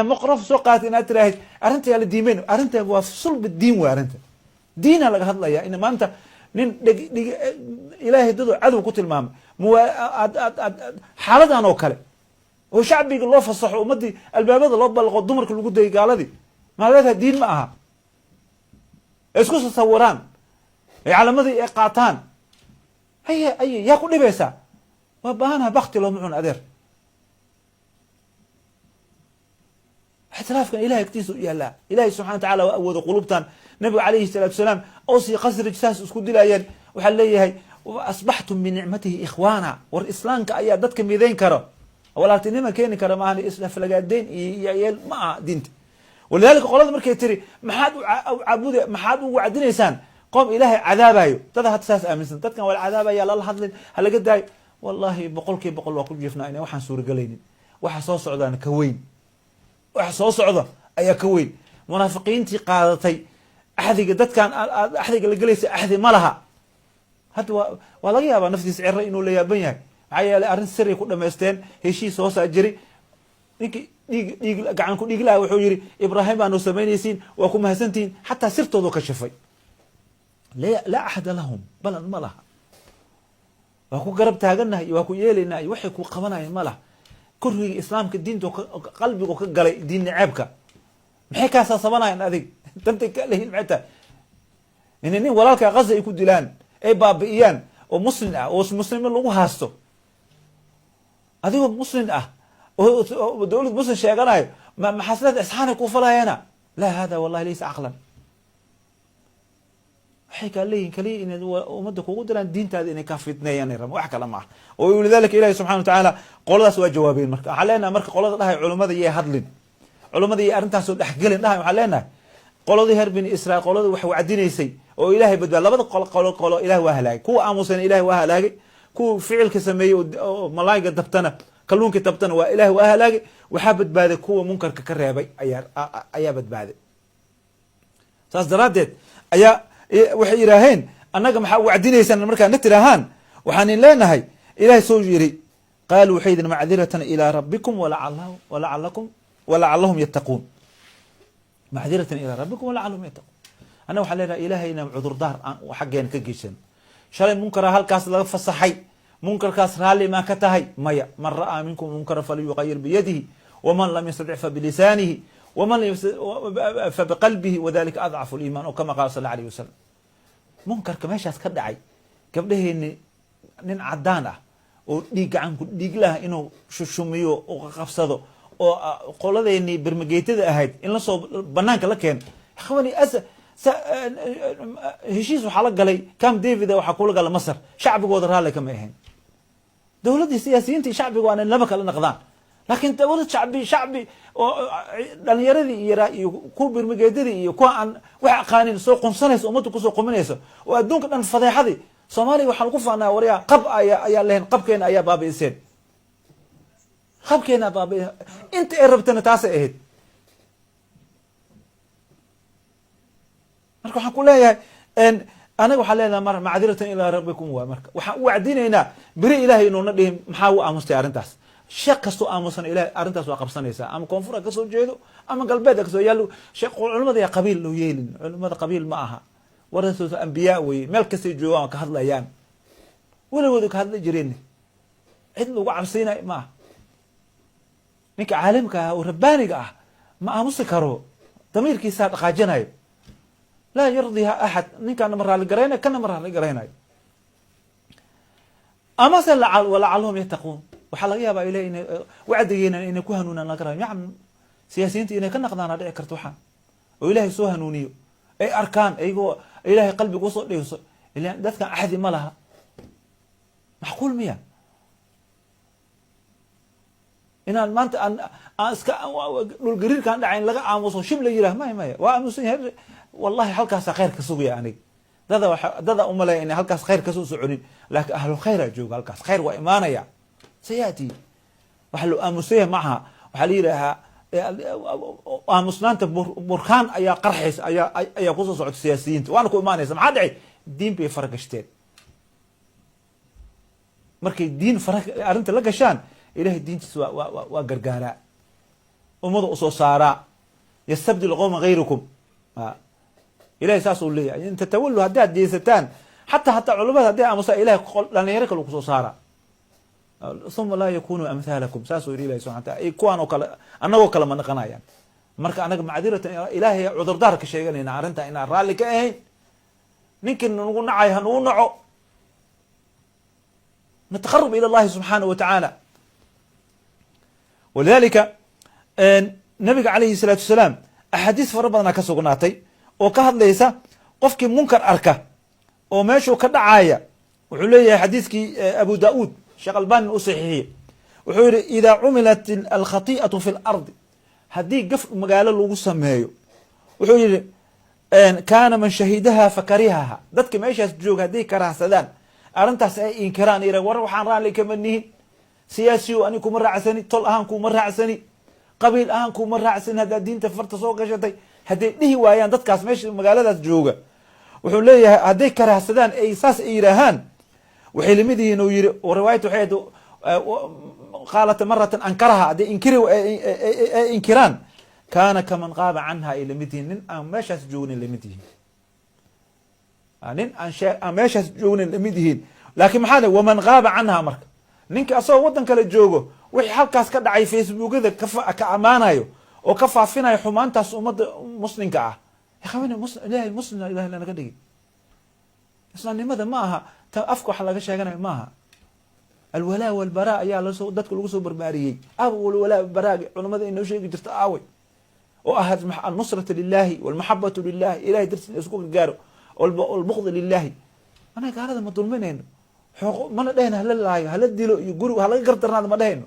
Maqrof soo qaata inaad tiraahid arrinta yaa la diimeyn. Arrinta waa sulba diin wey, arrinta diina laga hadlaya. In maanta nin dheg dhig ilaahay dadoo cadow ku tilmaamay muwa aad aad aad xaaladan oo kale oo shacbiga loo fasaxo, ummadii albaabada loo balqo, dumarka lagu dayay, gaaladii maaleedaha diin ma aha, ay isku sasawiraan, ay calamadii ay qaataan, haye aye yaa ku dhibaysaa? Waa baahanaha bakti looma cun adeer. Ixtilaafkan ilahay agtiisa u yaalaa. Ilahay subxana wa tacala waa awooda qulubtan. Nabiga calayhi salaatu salaam Awsi Khasraj saas isku dilayeen, waxaa leeyahay asbaxtum binicmatihi ikhwaana. War islaamka ayaa dadka midayn karo, walaaltinima keeni kara, maahan islaflagaadeyn iyo yeel ma aha diinta. Walidalika qolada markay tiri maxaad ucaabud, maxaad u wacdinaysaan qoom ilaahay cadaabayo? Dada hadda saas aaminsan, dadkan waa la cadaabaya, lala hadlin, halaga daayo. Wallahi 100% waa ku jiifnaa ina waxaan suuragelaynin. Waxa soo socdaana ka weyn, waxa soo socda ayaa ka weyn. Munaafiqiintii qaadatay axdiga, dadkan aad axdiga la gelaysa axdi ma laha. Hadda waa laga yaabaa naftiisa cero inuu la yaaban yahay, maxaa yeelay arrin siray ku dhamaysteen, heshiis hoosaa jiri. Ninkii dhiig dhiig gacan ku dhiig laha wuxuu yihi Ibraahim baanu samaynaysiin, waa ku mahadsantihiin, xataa sirtoodu ka shafay. Laa axda lahum, balan ma laha. Waa ku garab taaganahay iyo waa ku yeelaynaa iyo waxay ku qabanayen ma laha. Korriga islaamka diinta qalbigu ka galay, diin naceebka maxay kaasaasabanayaan? Adig dantay ka lehin maxay tahay? In nin walaalka Gaza ay ku dilaan, ay baabi'iyaan, oo muslim ah, oo muslimo lagu haasto, adigoo muslim ah oo dawlad muslim sheeganayo, ma maxaaslada isxaanay ku falayana? La hada wallahi laysa caqlan. Waxay kaa leeyihin kaliya inay ummadda kugu diraan, diintaada inay kaa fitneeyaan rabaan, wax kale maaha. Oo lidalika ilahi subxana wa tacaala qoladaas waa jawaabeen. Marka waxaan leenahay, marka qolada dhahay culamada yay hadlin, culamada yay arrintaasoo dhexgelin dhahay, waxaan leenahay qoladii reer bini Israiil, qolada wax wacdinaysay oo ilahay badbaad, labada qolo qolo qolo ilahay waa halaagay. Kuwa aamusana ilahay waa halaagay, kuwa ficilka sameeyey oo malaayga dabtana, kalluunka dabtana, waa ilahay waa halaagay. Waxaa badbaaday kuwa munkarka ka reebay ayaa badbaaday. Saas daraaddeed ayaa waxay yidhaaheen annaga maxaa wacdinaysaan? Markaa na tiraahaan, waxaanin leenahay ilahay soo yiri, qaaluu waxay yidhi macdiratan ilaa rabbikum walacalakum walacalahum yattaquun. Macdiratan ilaa rabbikum walacalahum yattaquun. Annaga waxaan leenahay ilaahayna cudurdaar aan xaggeena ka geysan. Shalay munkara halkaas laga fasaxay, munkarkaas raalli maa ka tahay? Maya. Man ra'aa minkum munkara falyuqayir biyadihi, waman lam yastatic fabilisaanihi, waman fabiqalbihi, wadalika adcafu liiman, oo kama qaala sal alla alayh wasalam. Munkarka meeshaas ka dhacay, gabdhaheeni nin cadaan ah oo dhiig gacanku dhiiglaha inuu shushumiyo oo qabsado, oo qoladeenii bermageetada ahayd in lasoo banaanka la keeno, ikhwani, heshiis waxaa la galay Camp David, waxaa kula gala Masar, shacbigooda raalli kama ahayn. Dowladdii siyaasiyiinta iyo shacbiga waa inay laba kala naqdaan, laakiin dowlad shacbi shacbi oo dhalinyaradii yaraa iyo kuwa bermageedadii iyo kuwa aan wax aqaanin soo qunsanaysa, ummadda kusoo quminaysa, oo adduunka dhan fadeexadii Soomaaliya waxaan ku faanaa. Waryaa, qab ayaa lehen, qabkeena ayaa baabi'iseen, qabkeena baabi inta ay rabtana taasay ahayd. Marka waxaan ku leeyahay anaga waxaan leenahay mar macdiratan ilaa rabbikum waa. Marka waxaan u wacdinaynaa beri ilahay inuuna dhihin maxaa u aamustay arrintaas. Sheekh kastoo aamusan ilahay arrintaas waa qabsanaysaa, ama koonfur ha kasoo jeedo ama galbeed ha kasoo yaalo. Sheekh, culamada yaa qabiil loo yeelin, culamada qabiil ma aha, warasoosa ambiyaa weye, meel kastay joogaan waa ka hadlayaan, weligooda ka hadli jireen, cid lagu cabsiinayo ma aha. Ninka caalimka ah oo rabbaaniga ah ma aamusi karo, damiirkiisaa dhaqaajinayo. Laa yardiha axad, ninkaana ma raali garaynayo, kana ma raali garaynayo. Amase walacalahum yattaquun, waxaa laga yaabaa ilahi ina wacdigeena inay ku hanuunaan laga raba. Yacni siyaasiyiinta inay ka naqdaana dhici karto waxaan, oo ilaahay soo hanuuniyo, ay arkaan iyagoo ilaahay qalbiga usoo dhiiso. Ilan dadkan axdi ma laha, macquul miya inaan maanta aan iska dhulgariirkaan dhacayn laga aamuso, shib la yirah? Maya maya, waa aamusan yahay. Wallahi halkaasaa khayr ka sugaya aniga. Dada umaleya inay halkaas khayr kasoo soconin, laakiin ahlu khayraa jooga halkaas, khayr waa imaanaya, sayaati. Waxa loo aamusan yahay maaha, waxaa la yidhaahaa aamusnaanta burkaan ayaa qarxaysa, ayaa kusoo socota siyaasiyiinta, waana ku imaanaysa. Maxaa dhacay? Diin bay faragashteen. Markay diin fara arrinta la gashaan, ilahay diintiisa waa gargaaraa. Ummada usoo saaraa, yastabdil qowma gayrikum. Ilahay saas uu leeyahay, in tatawallu, haddaad jeesataan, xataa culamada hadday aamusaa, Ilahay dhalinyaro kale kusoo saara, uma laa yakunuu amhaalakum. Saasuu yidhi Ilahi subxana wataala. Kuwaan oo kale, annagoo kale ma naqanayaan. Marka anaga macdiratan, Ilaahay cudurdaar ka sheeganayna arrinta inaan raalli ka ahayn. Ninkii nagu nacay ha nagu naco. Nataqarub ila Allahi subxaanahu wa tacaala. Walidalika nabiga calayhi salaatu wasalaam axaadiis fara badanaa ka sugnaatay oo ka hadlaysa qofkii munkar arka oo meeshuu ka dhacaya. Wuxuu leeyahay xadiiskii Abu Daud, Sheekh Albani u saxiixiyey, wuxuu yihi: idaa cumilat alkhati'atu fi lardi, haddii gaf magaalo lagu sameeyo, wuxuu yihi, kaana man shahidaha fakarihaha, dadka meeshaas jooga hadday karahsadaan arrintaas, ay inkiraan, yira: war, waxaan raalli kama nihin. Siyaasiyo ani kuma raacsani, tol ahaan kuma raacsani, qabiil ahaan kuma raacsani, haddaad diinta farta soo gashatay. Hadday dhihi waayaan dadkaas meesha magaaladaas jooga, wuxuu leeyahay, hadday karahsadaan, ay saas ay yidhaahaan, waxay lamid yihiin, uu yiri, riwaayat waxay ahayd qaalat maratan ankaraha, hadday inkiri ay inkiraan, kaana kaman qaaba canha, ay lamid yihiin nin aan meeshaas joognin lamid yihiin, nin aan shee aan meeshaas joognin lamid yihiin. Laakiin maxaa le waman qaaba canha? Marka ninka asagoo waddan kale joogo, wixii halkaas ka dhacay Facebookada ka ammaanayo oo ka faafinayo xumaantaas ummadda muslimka ah, ikhwaani, Ilahay muslimna Ilahay lanaga dhigi. Islaamnimada ma aha ta afka wax laga sheeganayo, ma aha. Alwalaa walbaraa ayaa lasoo dadka lagu soo barbaariyey. Alwalaa baraa culamada inoo sheegi jirta aaway, oo ah alnusrata lilahi walmaxabatu lilahi, Ilahay dartiis in isku gargaaro, walbuqd lilahi. Anaga gaalada ma dulminayno, mana dhehayno hala laayo, hala dilo iyo guri halaga gardarnaado, ma dhehayno.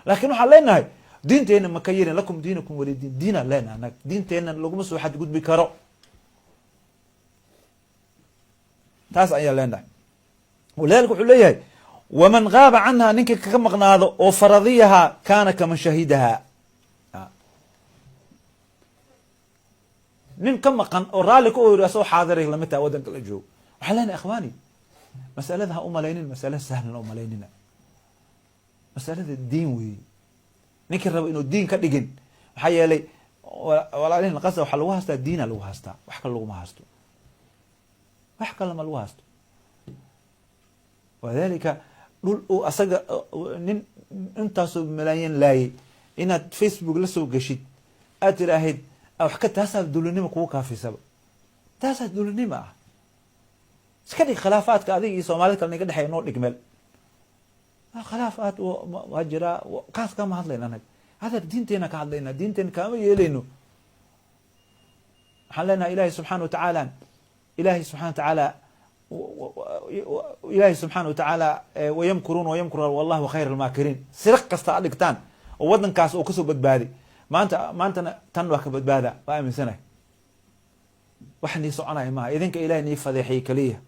Laakiin waxaan leenahay diinteena ma ka yeelin. Lakum diinukum wali diin. Diinaan leenahay anaga, diinteenna laguma soo xadgudbi karo. Taas ayaan leenahay. Walidalika wuxuu leeyahay: waman gaaba canha, ninka kaga maqnaado oo faradiyaha, kaana kaman shahidaha. Nin ka maqan oo raalli ka oyri asagoo xaadiray lamid taha waddanka la joogo. Waxaan leenahay, ikhwaani, masalada ha umalaynin masale sahlan, ha umalaynina. Masalada diin weeye. Ninkii raba inuu diin ka dhigin, maxaa yeelay walaalihin qasa waxaa lagu haystaa, diina lagu haystaa, wax kale laguma haysto, wax kale ma lagu haysto. Wadalika dhul uu asaga nin intaasoo malaayiin laayay inaad Facebook la soo geshid, aad tiraahid wax ka, taasaa dulinimo kugu kaafisaba, taasaa dulinimo ah. Iska dhig khilaafaadka adiga iyo soomaalida kale naga dhexeeya, noo dhig meel. Khilaafaad waa jiraa, kaas kama hadlayna anaga. Adeer, diinteena ka hadlayna, diinteena kaama yeelayno. Waxaan leenahay Ilahi subxana watacaala, Ilahi subxana watacaala, Ilahi subxaana watacaala, wayamkuruuna wayamkuru wallahu khayr almaakiriin. Siriq kasta ad dhigtaan oo waddankaas oo kasoo badbaaday maanta, maantana tan waa ka badbaada, waa aaminsanahay. Wax nii soconaya maaha. Idinka Ilahay nii fadeexiyey kaliya.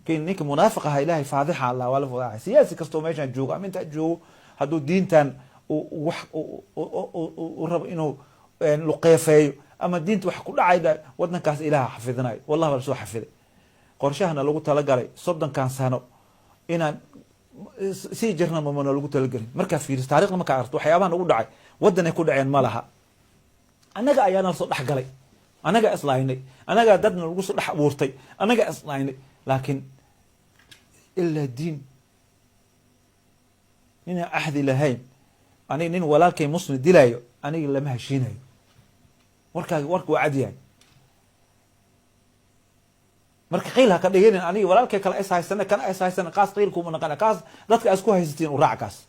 Ninka munaafiq aha Ilahay faadixa, Allah waa la fadeexay. Siyaasi kastoo meeshaan joogo ama intaa joogo, hadduu diintan wax u rabo inuu luqeefeeyo ama diinta wax ku dhacayda, waddankaas Ilaha xafidinayo. Wallah baa lasoo xafiday. Qorshahana lagu talagalay 30kan sano inaan sii jirna mamana lagu talagelin. Markaa fiiriso taarikhda, markaa aragto waxyaabaha nagu dhacay, waddanay ku dhaceen ma laha. Annaga ayaana lasoo dhex galay, annagaa islaynay, annagaa dadna lagu soo dhex abuurtay, annagaa islaynay. Laakiin ilaa diin ninaan axdi lahayn, aniga nin walaalkay muslim dilaayo, aniga lama heshiinayo. Warkaagi warka waa cad yahay. Marka qiil ha ka dhiginin aniga walaalkay kale is haysana, kana is haysana, kaas qiil kuma naqana. Kaas dadka isku haysatiin u raac kaas.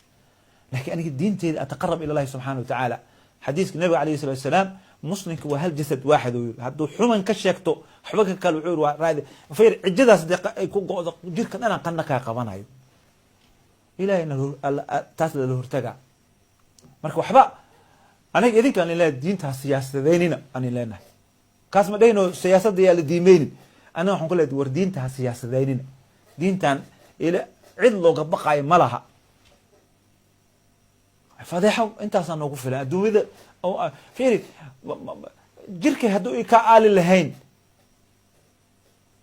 Lakin aniga diinteeda ataqarab ila Allahi subxana wa tacaala. Xadiiska nabiga alayh salatu wasalaam, muslimka waa hal jasad waaxid uu yiri. Hadduu xuman ka sheegto waxba ka kale, wuxuu yiri waa raadi fayr cijadaas dee ay ku go'do jirka dhanaan qanna kaa qabanayo. Ilahayna taas lala hortagaa. Marka waxba aniga idinkaan leeyahay, diintaa siyaasadeynina anin leenahay. Kaas ma dhehino siyaasadda yaa la diimeynin. Aniga waxaan ku leeyahay, war, diinta ha siyaasadeynina. Diintan ila cid looga baqaayo ma laha. Fadeexo intaasaa noogu filan adduunyada. Fiiri, jirkay hadduu i kaa aali lahayn,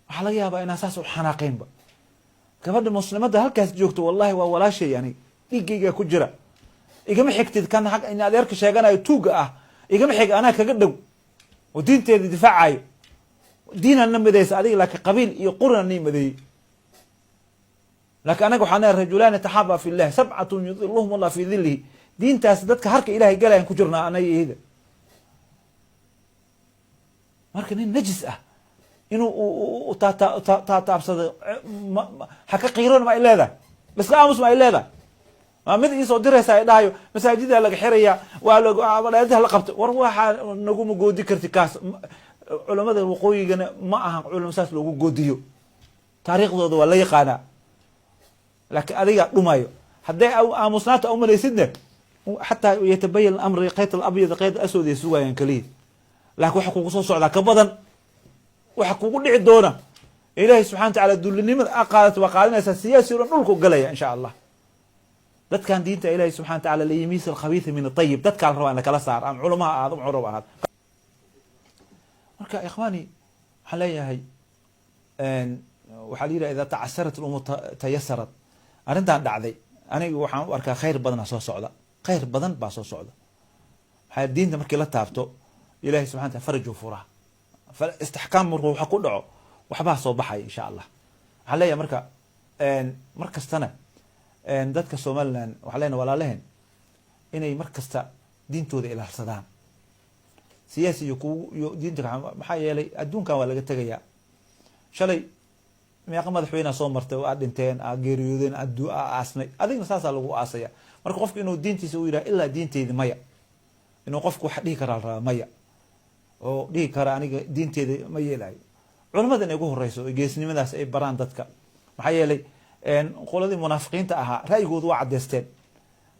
waxaa laga yaabaa inaa saas u xanaaqeynba. Gabadha muslimadda halkaas joogto, wallahi waa walaashay, aniga dhiiggaygaa ku jira. Igama xigtid kan ag in adeerka sheeganayo tuuga ah, igama xig, anaa kaga dhow oo diinteeda difaacayo. Diinaan na midaysa adiga, laakiin qabiil iyo qurina nii madeeyey. Laakiin anaga waxaan leeyahay rajulaani taxaaba fi llah, sabcatun yudiluhum Allah fi dhillihi. Diintaas dadka harka Ilahay galayan ku jirnaa anaga iyada. Marka nin najis ah inuu taataabsado, ha ka qiiron ma ay leedahay? Iska aamus ma ay leedahay? Maa mid iisoo diraysa ay dhahayo masaajida laga xiraya, waa adaha la qabta. War waxaa naguma goodi karti kaas. Culamada waqooyigana ma ahan culamo saas loogu goodiyo, taariikhdooda waa la yaqaanaa. Laakiin adiga dhumayo hadday aamusnaanta umalaysidne, xataa yatabayan amri qayt alabyad qayt aswad ay sugayaan keliya. Laakin waxa kugu soo socdaa ka badan, waxa kugu dhici doona Ilahay subxana wa tacala dullinimada a qaadata waa qaadanaysaa, siyaasi o dhan dhulku galaya insha Allah. Dadkan diinta Ilahi subxana wa tacala liyamiis alkhabiitha min atayib, dadkaa la rabaa in lakala saaro, ama culamaha ahaado ama curab ahaado. Marka ikhwaani, waxaan leeyahay, waxaa la yidhaha idaa tacasarat lumur tayasarat. Arrintan dhacday aniga waxaan u arkaa khayr badana soo socda, khayr badan baa soo socda. Maxaa diinta markii la taabto, Ilahi subxana wataala farajuu furaa, istixkaam markuu waxa ku dhaco, waxbaa soo baxaya insha Allah. Waxaan leeyahay marka mar kastana dadka Somaliland waxaan leenahay walaalaheen inay mar kasta diintooda ilaalsadaan, siyaasi iyo ku iyo diinta. Maxaa yeelay adduunkan waa laga tegayaa. Shalay meeqa madaxweynea soo martay oo aad dhinteen, aad geeriyoodeen, aad aasnay, adigna saasaa lagu aasaya. Marka qofku inuu diintiisa u yidhaha ilaa diinteydi maya, inuu qofku wax dhihi karaa la rabaa, maya oo dhihi kara aniga diinteeda ma yeelayo. Culamada inay ugu horeyso oo geesnimadaas ay baraan dadka. Maxaa yeelay qoladii munaafiqiinta ahaa ra'yigoodu waa caddeysteen.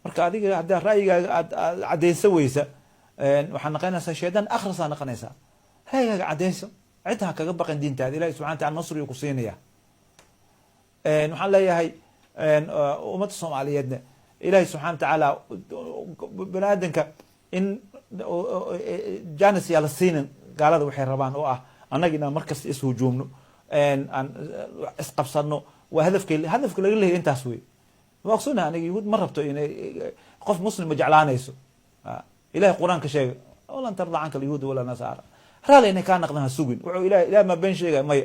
Marka adiga haddaa ra'yigaaga aad caddeysa weysa, waxaad naqonaysaa shaydaan akhrasaa naqonaysaa. Ra'yigaaga caddeyso, cid ha kaga baqin diintaada. Ilahi subxana wataala nasrigu ku siinaya. Waxaan leeyahay ummadda Soomaaliyeedna, Ilahi subxana watacaala bani aadanka in janis yaa la siinin gaalada waxay rabaan oo ah annaga inaan markasta ishujuumno, aan isqabsano. Waa hadafka, hadafka laga leeyahy intaas wey. Waa ogsonahay aniga Yahuud ma rabto inay qof Muslim ma jeclaanayso. Ilahay Qur-aanka sheegay walan tarda canka alyahuuda walaa nasaara. Raali inay kaa naqdaan ha sugin. Wuxuu Ilahay, Ilahay maa been sheegaya? Maya,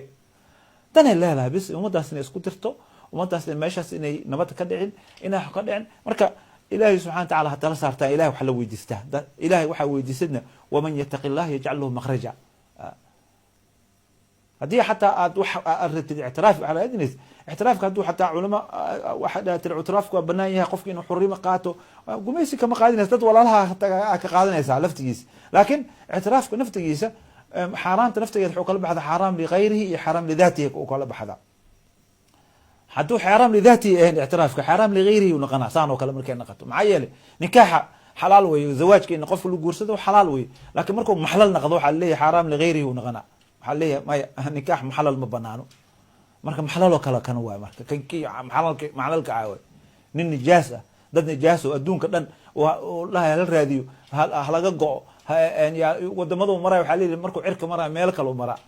danay leedahay bis ummaddaas inay isku dirto, ummaddaas meeshaas inay nabad ka dhicin, inay wax ka dhicin. Marka Ilahay subxana wa tacala ha tala saartaan, Ilahay wax la weydiistaa. Ilahay waxaa weydiisadna, waman yataqi llah yajcal lahu makhraja. Haddii xataa aad wax aad rabtid ictiraaf, waxaa raadinaysa ictiraafka. Hadduu xataa culamo waxay dhaha tiri ictiraafku waa banaan yahay, qofki inuu xurrimo qaato, gumaysi kama qaadinaysa, dad walaalaha ka qaadanaysaa laftigiisa. Laakiin ictiraafka naftigiisa, xaaraanta naftigeeda wuxuu kala baxda xaaraam ligayrihi iyo xaaraam lidaatihi u kala baxda. Hadduu xaaraam lidaatihi ahayn ictiraafka, xaaraam ligayrihi u noqonaa saan oo kale markay noqoto. Maxaa yeelay nikaaxa xalaal wey, zawaajka in qofka lagu guursado xalaal wey. Laakiin markuu maxlal noqdo, waxaa leeyahay xaaraam ligayrihi u noqonaa. Waxaa leeyahay maya, nikaax maxlal ma banaano. Marka maxlaloo kale kana waay. Marka kan ki maxlalka maxlalka ah waay nin nijaas ah, dad nijaas oo adduunka dhan dhahay hala raadiyo, halaga go'o wadamadu maraya. Waxaa leeyihi markuu cirka maraya meel kale u maraa,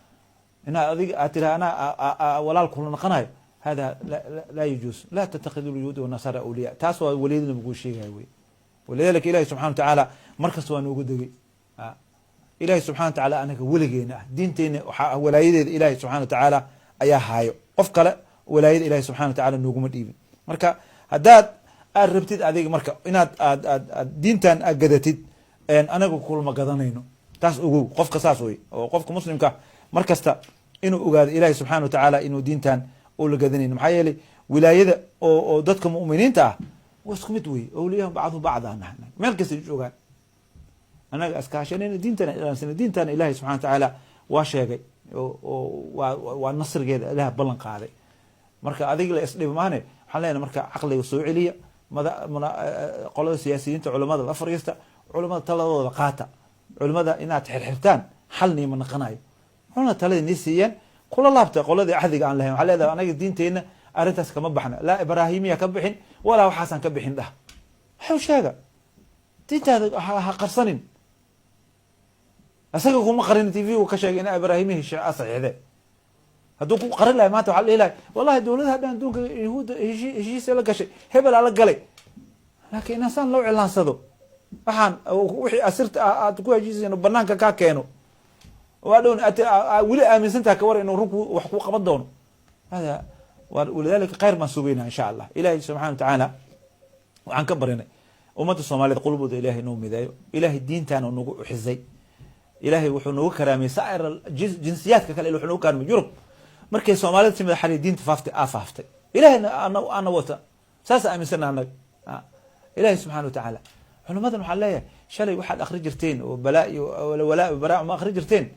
inaad adiga aad tiraha anaa walaal kula noqonayo, hada laa yajuus. Laa tattakidu lyahuuda wanasara awliya. Taas waa waliyada nabigu sheegaya wey. Walidalika Ilahi subxana wa tacaala markasta waa noogu degay. Ilahi subxana wa tacaala anaga weligeena ah, diinteena waxaa walaayadeeda Ilahi subxana wa tacaala ayaa haayo. Qof kale walaayada Ilahi subxana wa tacala nooguma dhiibin. Marka haddaad aad rabtid adiga marka inaad aad aad aad diintan aad gadatid, anaga kulama gadanayno. Taas ogow. Qofka saas wey oo qofka muslimka mar kasta inuu ogaado Ilahi subxana wa tacaala inuu diintan oo la gadanayno. Maxaa yeelay wilaayada oo dadka mu'miniinta ah waa isku mid wey, awliyaha bacdu bacda naxna, meel kasta joogaan anaga iskaashanayna, diintana ilaalsana. Diintana Ilahi subxana wa tacaala waa sheegay oo waa nasrigeeda Ilaah ballan qaaday. Marka adiga la isdhibi maane. Waxaan leenahay marka caqliga soo celiya. Mada qolada siyaasiyiinta culamada la fariista, culamada taladooda qaata. Culimada inaad xirxirtaan xal niima naqanayo. Culamada talada nii siiyeen kula laabta. Qoladii axdiga aan lahayn waxaa leedahay anaga diinteenna arrintaas kama baxna, laa Ibraahimiya ka bixin walaa waxaasaan ka bixin. Dhah waxu sheega, diintaada ha qarsanin. Isaga kuma qarin, TV ka sheegay ina Ibraahimiya saxiixde. Hadduu ku qarin lahay maanta waxaa la dhihi lahay wallahi dowladaha dhan adduunka Yahuudda heshiisa la gashay, hebelaa la galay. Laakiin inasaan loo cilaansado, waxaan wixii asirta aad ku heshiiseen banaanka kaa keeno, waa dhown weli aaminsantaha ka war inuu run wax ku qaban doono. Hada walidalika khayr baan sugaynaa insha Allah. Ilahay subxana wa tacaala waxaan ka barinay ummadda Soomaaliyed qulubooda Ilahay noo mideeyo. Ilahay diintaana nagu xisay. Ilahay wuxuu noogu karaamiyey saair jinsiyaadka kale, wuxuu noogu karaamiyey Yurub. Markay Soomaalida timid xali diinta faaftay, aa faaftay. Ilahayna ana wata, saasa aaminsana anaga. Ilahay subxana wa tacaala culamadan waxaan leeyahay, shalay waxaad akri jirteen oo balaa iyo walaa baraa ma akri jirteen,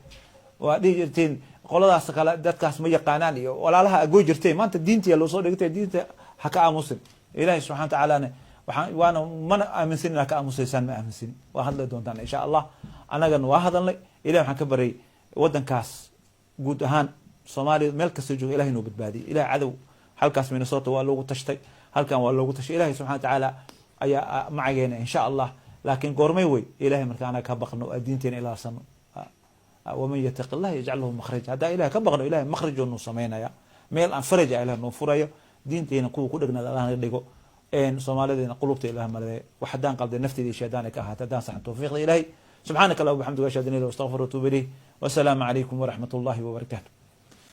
waa dhihi jirteen qoladaas kale dadkaas ma yaqaanaan iyo walaalaha agoy jirteen. Maanta diintiya loo soo dhigtay, diinta ha ka aamusin. Ilahay subxana wa tacaalana waxaan waana mana aaminsan inaad ka aamusaysaan, ma aaminsanin. Waa hadli doontaan insha Allah, annagana waa hadalnay. Ilahi waxaan ka baryay wadankaas guud ahaan Soomaaliya meel kasta jooga Ilahay noo badbaadiyay. Ilahay cadow halkaas Minnesota waa loogu tashtay, halkan waa loogu tashtay. Ilahay subxana wa tacaala ayaa macageena insha Allah. Laakiin goormay wey? Ilahay marka anaga ka baqno, diinteena ilaalsano. Waman yataqi llah yajcal lahu makhraja. Haddaa Ilahay ka baqno, Ilahay makhrajoo nuu samaynaya, meel aan faraja Ilahay noo furayo. Diinteena kuwa ku dhegnaada Allah naga dhigo, Soomaalideena qulubta Ilah malade. Wax haddaan qalday nafteyda iyo shaydaan ay ka ahaatay, haddaan saxan tawfiiqda Ilahay. Subxaanaka allahuma bxamdika, ashhadu an la ilaha illa anta, astaghfiruka wa atuubu ilayh. Wasalaamu calaykum waraxmat ullahi wabarakaatu.